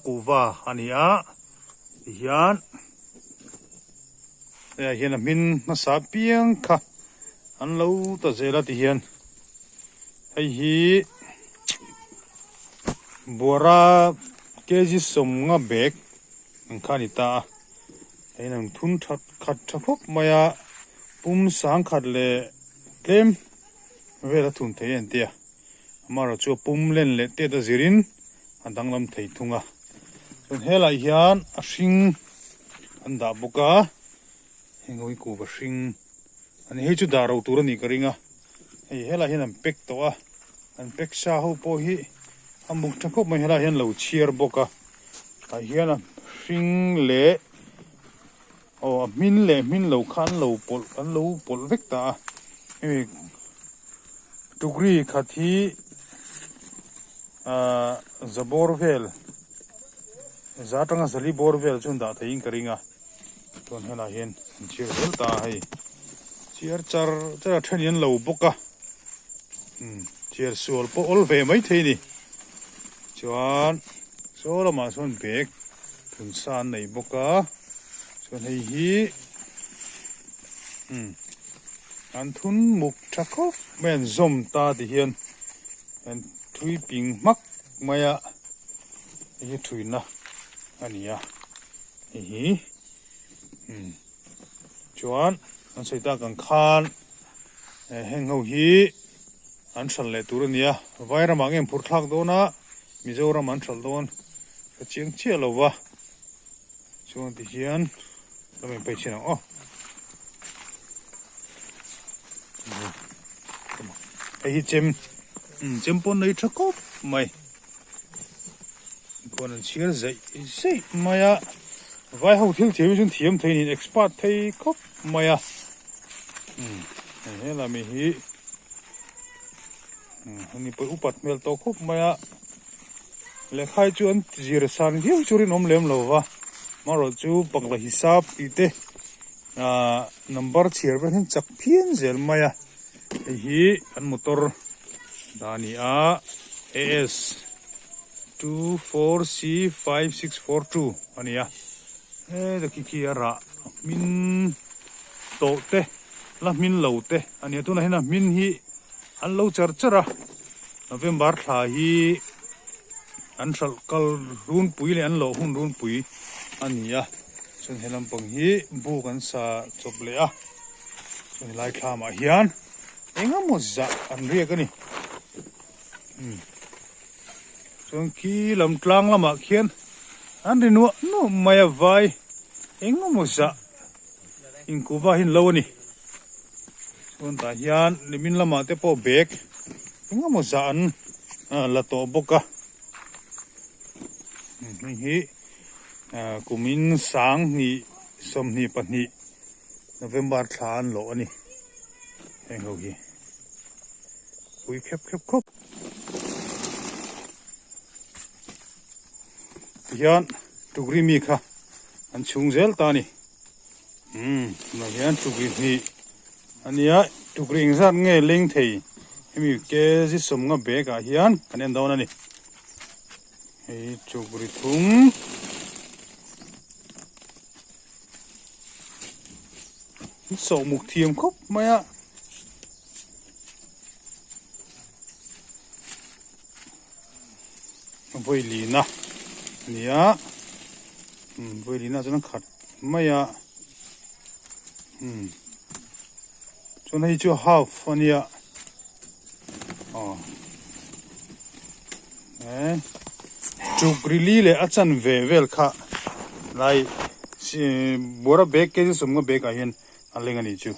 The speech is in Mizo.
Kuhva a ni a tihian hei ah hian a hmin hmasa piang kha an lo ta zel a tihian hei hi buara kg sawmnga bag ang kha a ni ta a hei an thun that khat tha khawp mai a pum sangkhat leh tlem vel a thun thei a ni tia. Amaherawh chu a pum len leh tet a zirin a danglam thei thung a. Chuan helaiah hian a hring an dah bawk a, heng ho hi kuhva hring a ni. Hei chu dah ro tur a nih ka ring a, hei helaiah hian an pack tawh a, an pack sa ho pawh hi a muk tha khawp mai. Helaiah hian lo chhiar bawk a, tah hian a hring leh aw a hmin leh hmin lo kha an lo pawlh an lo pawlh vek ta a, hemi. Tukri khat hi ahh za bawr vel za atanga zali bawr vel chu an dah theiin ka ring a chuan helaiah hian an chhiar zel ta a hei chhiar char char a then in an lo bawk a umm chhiar sual pawh awl ve mai thei a ni chuan saw lamah sawn bag thun sa an nei bawk a chuan hei hi umm. An thun muk tha khawp mai an zawm ta ti hian an thui ping hmak mai a hei hi thuina a ni a hei hi umm chuan an sawi tak ang khan heng ho hi an hralh leh tur a ni a vai ramah nge an phur thlak dawn a Mizoram an hralh dawn ka chiang chiah lo va chuan ti hian. Ka rawn paih chhin ang aw. Hei hi chem chem pawn nei tha khawp mai. Khuan an chhiar zeih zeih mai a. Vai ho thil thiam hi chuan thiam thei niin expert thei khawp mai a. Hei helai mi hi hemi pawh upat hmel tawh khawp mai a. Lehkha hi chu an zir san viau chu rinawm lem lo va, amaherawh chu bangla hisap tih te ahh number chhiar vel hian chak phian zel mai a, hei hi an motor dah a ni a AS 24C5642 a ni a, heta khi khi a rah hmin tawh te la hmin lo te a ni a, tunah hian a hmin hi an lo char char a. November thla hi an hralh kal runpui leh an loh hun runpui a ni a, chuan he lampang hi buk an sa chawp leh a, chuan helai thlamah hian eng emaw zah an riak a ni. Umm chuan khi lam tlang lamah khian an ri nuah nuah mai a vai eng emaw zah inkuva hi an lo a ni. Chuan tah hian nimin lamah te pawh bag eng emaw zah an la tawh bawk a hei hi kumin sanghnih 22 November thla an lawh a ni heng ho hi pui khep khep khawp tihian tukri mi kha an chhung zel ta a ni. Umm tunah hian tukri hnih a nia tukri engzat nge leng thei hemi kg sawmnga bag ah hian kan en dawn a ni hei tukri thum sawhmuk thiam khawp mai a. Vawilina a ni a umm vawilina chuan a khat mai a umm chuan hei chu half a nia aw eh chuk rili leh a chan ve vel kha lai bawra bag kg sawmnga bag ah hian a leng a nih chu.